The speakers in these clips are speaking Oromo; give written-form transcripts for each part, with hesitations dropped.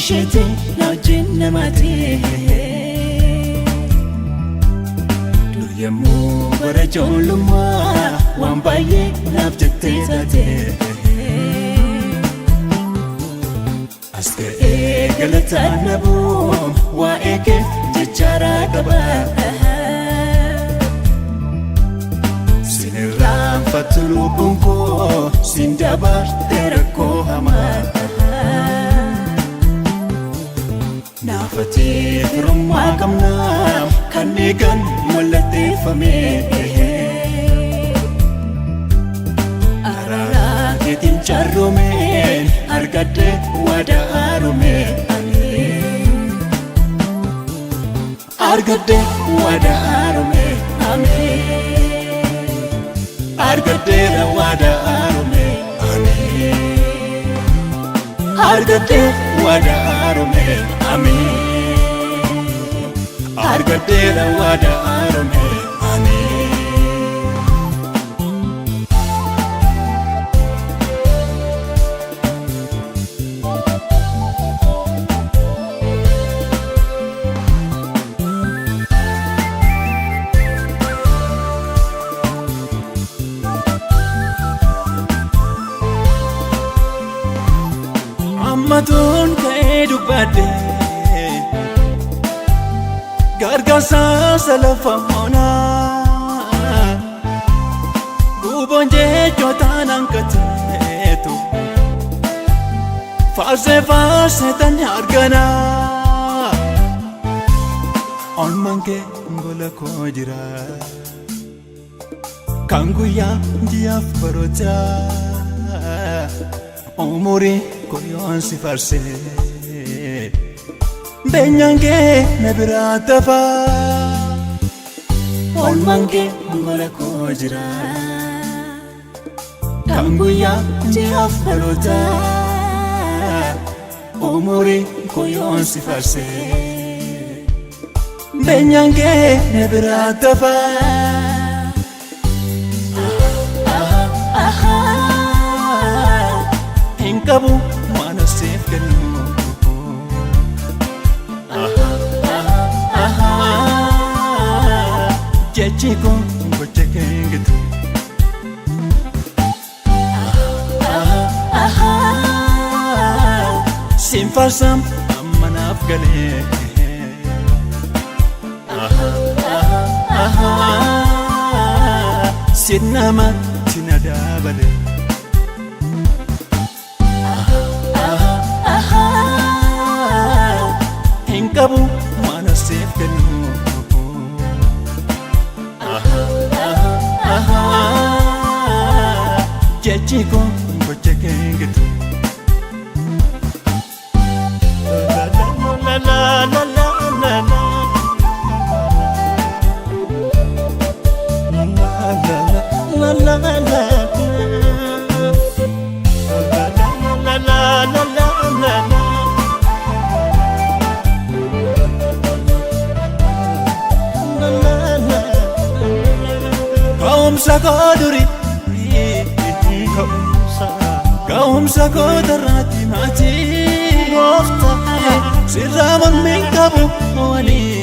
Isheetiin na wajjin namaati. Dur yemmuu bara ijoollummaa waan baay'ee naaf jettee taate. As ga'ee galataan dhabuu waa'ee keef jechaaraa qaba. Sin irraanfattu lubbuun koo sin dabarte rakkoo hamaa. Naafatee firummaa qabnaa kan eegan mallatteeffame. Araaraa keetiin carroomeen argadhe waadaa haaromee. Argadhe waadaa haaromee. Ameen. Argadheera waadaa haaromee. Ameen. Argadhe waadaa haaromee. Ameen. Argadheera waadaa haaromee. Ameen. Ammatuun ka'ee dubbadhe gargaarsa lafa onaa guuboon jechootaan hanqateetu faarsee faarsee tan arganaa olmaan kee gola koo jira kan guyyaa ji'aaf barootaa umurii koyoon si farsee beenyaan kee na biraa tafaa Oolmaan kee gola koo jira. Kan guyyaa ji'aaf dhalootaa umurii koyoon si farsee beenyaan kee na biraa tafaa. Hin qabu waan asiif kennu. Jechi kun gocha kee hin gitu. Siin faarsam amma naaf galee. Siin namatti na dabale. Hin qabu waan asiif kennu. Jechi kun gocha kee hin gitu. La la la la la la. La la la la. La la la la la la. Ka'umsa koo durii ka'umsa koo tarraatti maatii sirraa mormiin qabu walii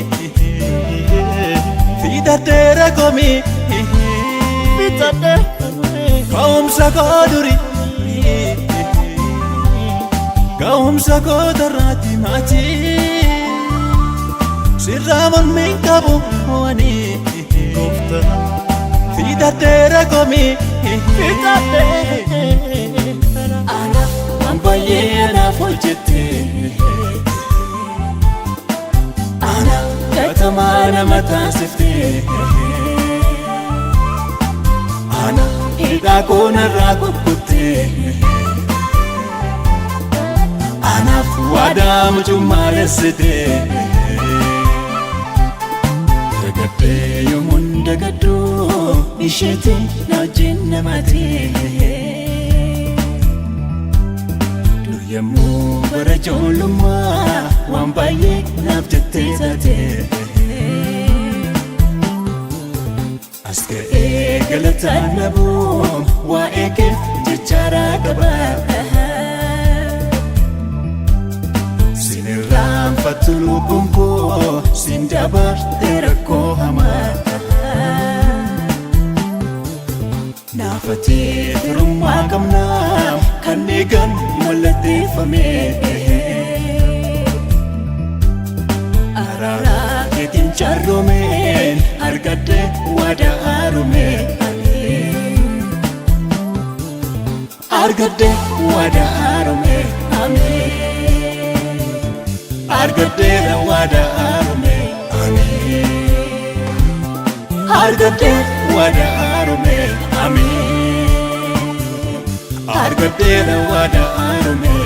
fiixadheera komii ka'umsa koo durii ka'umsa koo tarraatti maatii sirraa mormiin qabu walii fiixadheera komii. Anaaf waan baay'ee anaaf hojjette. Ana gatamaa nama taasifte. Ana hidhaa koo narraa kukkutte. Anaaf waadaa mucummaa dessite. Dagadhee yommuun dagadhu isheetiin na wajjin namaati. Dur yemmuu bara ijoollummaa waan baay'ee naaf jettee taate. As ga'ee galataan dhabuu waa'ee keef jechaaraa qaba. Jiraattu lubbuun koo siin dabarte rakkoo hamaa. Naafatee firummaa qabnaa kan eegan mallatteeffame. Araara keetiin carroomeen argadde waadaa haaromee. Argadde waadaa haaromee ameen. Argadde waadaa haaromee ameen. Argadde waadaa haaromee ameen. Argadde waadaa haaromee.